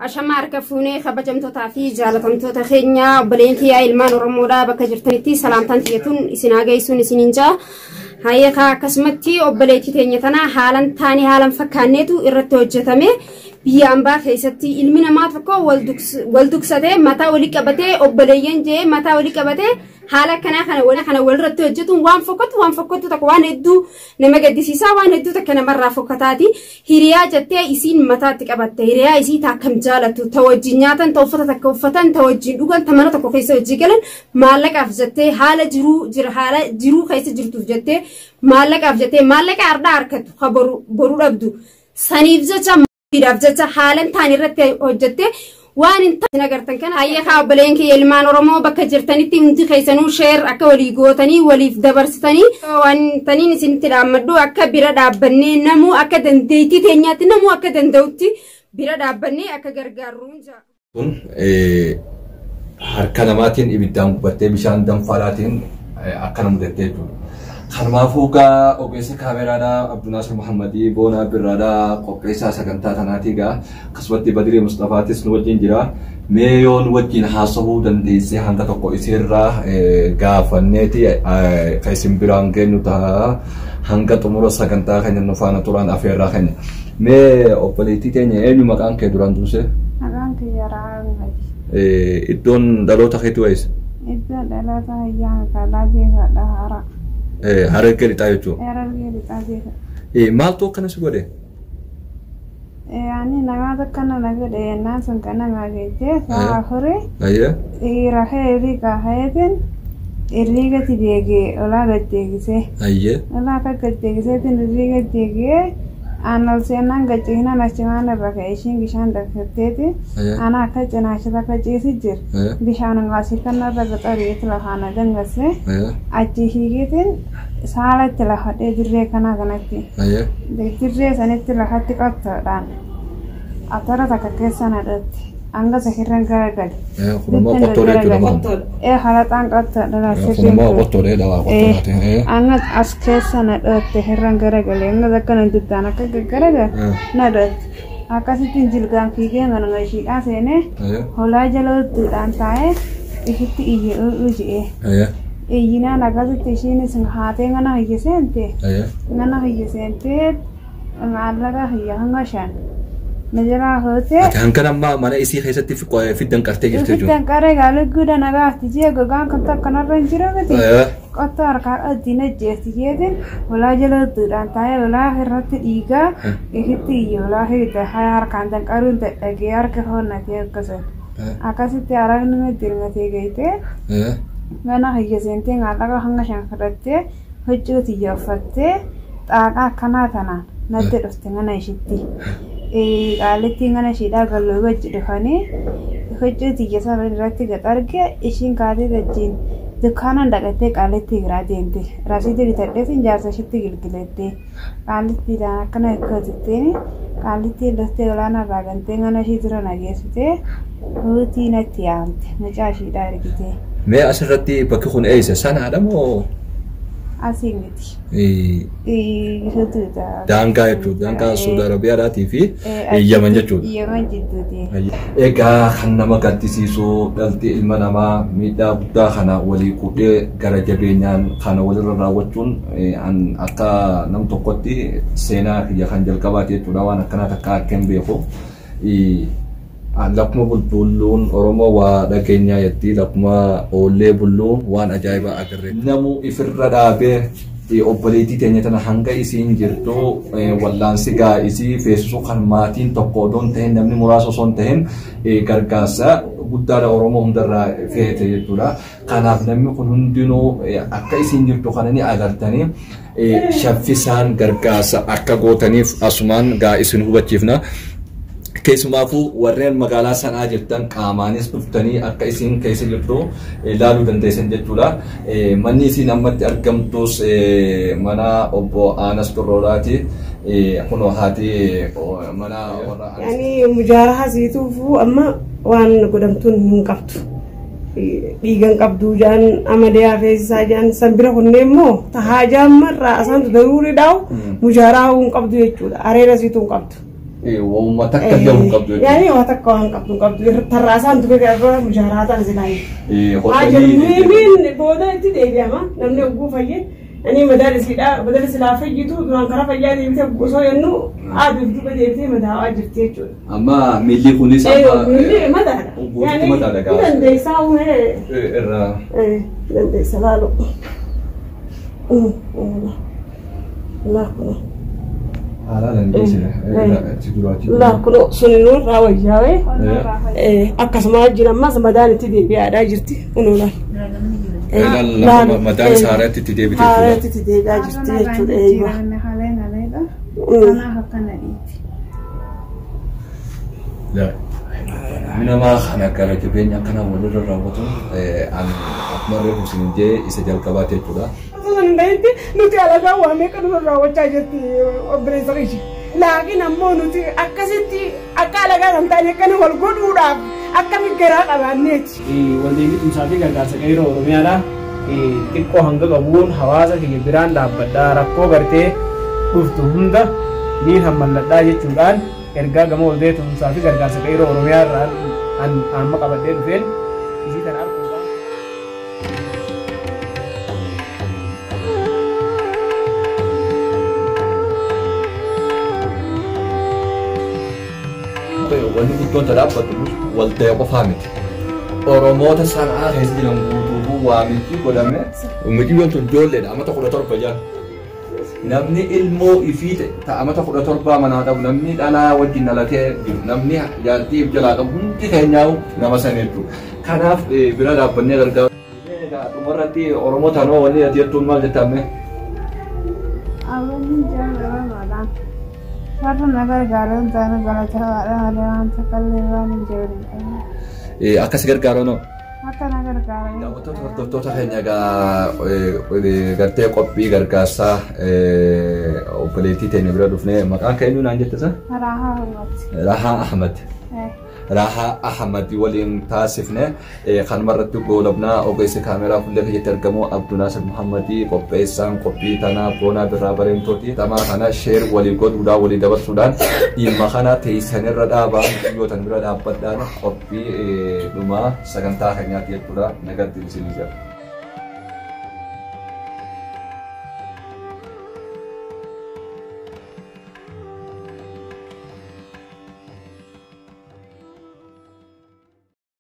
Ashama harka fuunee kabajamtootaa fi jaalatamtoota keenya obboleen kiyyaa ilmaan Oromoodhaa bakka jirtanitti salaamtaan tiyyatuun isin haa geessuun isiniin jaa. Hayyeekaa akkasumatti obboleettii teenya tana haalan taanii haalan fakkaanneetu irratti hojjetame. Biyya ambaa keessatti ilmi namaa tokko wal duksatee mataa walii qabatee obboleeyyan jee mataa walii qabatee haala akkanaa kana wal kana walirratti hojjetuun waan fokkatu waan fokkatu tokko waan hedduu nama gaddisiisaa waan hedduu takka namarraa fokkataati. Hiriyaa jettee isiin mataatti qabatte hiriyaa isii ta akkam jaalattu ta wajjin nyaatan ta uffata takka uffatan ta wajjin dhugan ta mana tokko keessa hojii galan maallaqaaf jettee haala jiruu jira haala jiruu keessa jirtuuf jettee maallaqaaf jettee maallaqa hardhaa harkattu ka boru dhabdu saniif jecha Fiidhaaf jecha haalan taan irratti hojjette waan hin taane agartan kana hayyee kaa obboleen kiyya ilmaan Oromoo bakka jirtanitti hundi keessanuu sheer akka walii gootanii waliif dabarsitanii waan taniin isinitti dhaammadhu akka bira dhaabbannee namuu akka dandeettii teenyaatti namuu akka danda'utti bira dhaabbannee akka gargaarruun ja'a. Kun harka namaatiin ibiddaan gubattee bishaan danfaadhaatiin akkana mudattee jechuudha. Kanumaafuu gaa ogeessa kaameraadhaa Abdunaasir Muhammadii Boonaa Birraadhaa qopheessaa sagantaa tanaatii gaa akkasumatti Badirii Musxafaatis nu wajjin jira. Mee yoo nu wajjin haasa'uu dandeessee hanga tokko isiirraa gaafanneeti kan isin biraan geenyu ta'a. Hanga xumura sagantaa keenya nu faana turaan afeerraa keenya. Mee obboleettii teenya eenyu maqaan kee duraan dursee? Maqaan kiyya Rahaab Hadi. Iddoon dhaloota keetii eessa? Iddoon dhaloota hayyaa magaalaa Jeefaadha Hara. Harargee lixaa jechuudha. Harargee lixaa Jeefa. Maaltu akkana si godhe? Ani namaa tokko na godhe yennaan sun kan nama geejjee sa'a afurii Ayyee. dhiira kee hirriigaa ka'eetiin hirriigatti deebi'e olaa gad deebisee. Ayyee. Olaa akka gad deebiseetiin hirriiga deebi'ee aan ol seennaan gad ciisnaan achumaan irra ka'e ishiin bishaan danfifteeti ana akka cinaacha takka ciisi jira bishaan asii kanarra gaxariitti lafaan dangasse achi hiikiitiin saalatti lafadhee dirree kanaa kanatti dirree sanitti lafatti qottoodhaan atara takka keessa nadhatti hanga sakirran garagale. Kun immoo qottoodha jechuudha maal? Ee halaxaan qottoodha Kun immoo qottoodha dawaa qottoodhaati. Hanga as keessa na dhootte hirran garagale hanga akkana duddaan akka gaggaragale na dhootte. Akkasittiin jilgaan fiigee manuma ishiidhaa seenee holaa jala hudduudhaan taa'ee ishitti iyye u'uu je'ee. Iyyinaan akkasitti ishiinis haatee mana kiyya seente. Mana kiyya seentee maallaqa kiyya hanga 5 na jalaa fuutee. Ati hangan ammaa mana isii keessatti fiddan qartee jirti jechuudha. Fiddan qaree gaa lugguudha na gaafti jee gogaan kan takka narra hin jiru miti. Qottoo harkaa qabdi na jeesti jeetiin ulaa jala hudduudhaan taa'ee ulaa irratti dhiigaa ifitti iyye ulaa hidda harkaan danqaruun dadhagee harka hoonnatee akkasuma. Akkasitti arabni na dirmatee gayitee mana kiyya seentee maallaqa hanga 5 fudhattee huccuu tiyya uffattee xaaqaa akkanaa tanaan natti dhufte mana ishitti. Qaallittiin mana ishiidhaa galloo wajji dhufanii huccuu tiyya sana irratti gad arge ishiin kaatee wajjin dukkaanaan dhaqattee qaallittii biraa deemte. Rasiidii bitadheetiin jaarsa ishitti gilgilatte. Qaallittiidhaan akkana hikkootetteen qaallittiin dhuftee olaanaa irraa gantee mana ishii dura na geessitee huutii natti yaamte mucaa ishiidhaa ergitee. Mee asirratti bakki kun eessa? Sanaadha moo? Asii miti. Huduuda. Daangaa jechuudha. Daangaa Suudi Arabiyaadhaatii fi Yaman jechuudha. Yaman jidduuti. Egaa kan nama gaddisiisu dhalti ilma namaa miidhaa guddaa kana walii quudhee gara jabeenyaan kana walirra raawwachuun an akka nam tokkotti seenaa kiyya kan jalqabaati jechuudha. Waan akkanaa takka akka hin beeku. Lakkuma bulbulluun Oromoo waa dhageenyaa jetti lakkuma oollee bulluu waan ajaa'ibaa agarre. Namuu ifirra dhaabee obboleettii teenya tana hanga isiin jirtu wallaansi gaa isii feesisu kan maatiin tokko odoo hin tahin namni muraasa osoo hin tahin gargaarsa guddaadha Oromoo hundarraa feete jechuudha. Kanaaf namni kun hundinuu akka isiin jirtu kana ni agartanii shaffisaan gargaarsa akka gootaniif asumaan gaa isin hubachiifna. Keessumaafuu warreen magaalaa Sanaa jirtan qaamaanis dhuftanii akka isiin keessa jirtu ilaaluu dandeessan jechuudha. Manni isiin ammatti argamtus mana obbo Aanas Xurrooraati. Kunoo haati mana warra Aanas. Yani mujaaraha siituufu amma waan godhamtuun hin qabdu. Dhiigan qabdu jaan amaleyaa feesisaa jaan san bira kunneen immoo tahaa jaan marraa asaantu daruuri dhaa'u mujaaraha hin qabdu jechuudha. Areera siituu hin qabdu. Waanuma takka illee hin qabdu jechuudha. Yaani waa takka waan qabdu hin qabdu. Tarraasaan tufe irra mujaaraa ta'an silaayi. Haa Hodhanii jennu booda itti deebi'ama namni oguu fayyee. Ani madaala isiidha badala silaa fayyitu duraan karaa fayyaa deebitee osoo jennu aaduuf duuba deebitee madaa'aa jirti jechuudha. Amma miilli kunis amma Miilli madaadha. Guutuutti madaadha gaafa. Dandeessaa uumee. Irraa. Dandeessa laalu. Laa kun. Haalaan dandeessine. Si duraachi. Laa kun suninuu irraa wayyaawee. Akkasuma jira ammas madaan itti deebi'aadhaa jirti kunuu laal. Madaan saaraatti itti deebite jechuudha. Haaraatti itti deebi'aa jirti jechuudha eeyyuma. Kanaaf akkana dhiiti. Nama kana gara jabeenya akkana walirra raawwatu akkuma reefu isin jee isa jalqabaati jechuudha. Osoo hin ta'inti nuti alagaa waa meeqa nurra raawwachaa jirti obboleessa keenya. Laakiin ammoo nuti akkasitti akka alagaa kan taane akkana wal godhuudhaaf akkami garaa qabaanneeti. Waldeenni tumsaa fi gargaarsa qeerroo Oromiyaadha. Xiqqoo hanga qabuun hawaasa kiyya biraan dhaabbadhaa rakkoo gartee dhuftu hunda niin hammalladhaa jechuudhaan ergaa gama waldee tumsaa fi gargaarsa qeerroo Oromiyaa irraa amma qabadhee dhufeen isii tana arguudhaan. Wanni guddoon ta dhaabbatu walta'ee qofaa miti. Oromoota sanaa keessa jiran guutuufuu waamichi godhame. Mucayyoon tun ijoolleedha amata 17 jala. Namni ilmoo ifii ta amata 17 manaa qabu namni dhalaa wajjin dhalatee jiru namni jaartii if jalaa qabu hundi keenyaa'u nama sana jechuudha. Kanaaf bira dhaabbannee gargaaru. Dhumarratti Oromoo tanoo wanni ati jettuun maal jettame? Awwanni jaalala warra na gargaaran taana galataadha malee waan takka illee waan hin jiru hin qabu. Akkas gargaaranoo? Akka na gargaaran. Daawwattoota hordoftoota keenya egaa gartee qophii gargaarsaa obboleettii teenya bira dhufnee maqaan kee eenyu naan jette isa? Raahaa Ahmad. Raahaa Ahmad. Raahaa Ahmad waliin taasifne kanuma irratti goolabnaa ogeessi kaameraa fuullee keessatti argamu Abdunaasir Muhammadii qopheessaan qophii tanaa Boonaa Birraa Bareentooti. Tamaa kana sheer walii godhuudhaan walii dabarsuudhaan dhimma kana teessanirra dhaabaa mucayyootan bira dhaabbadhaan qophii dhumaa sagantaa keenyaati jechuudha. Nagatti isin jira.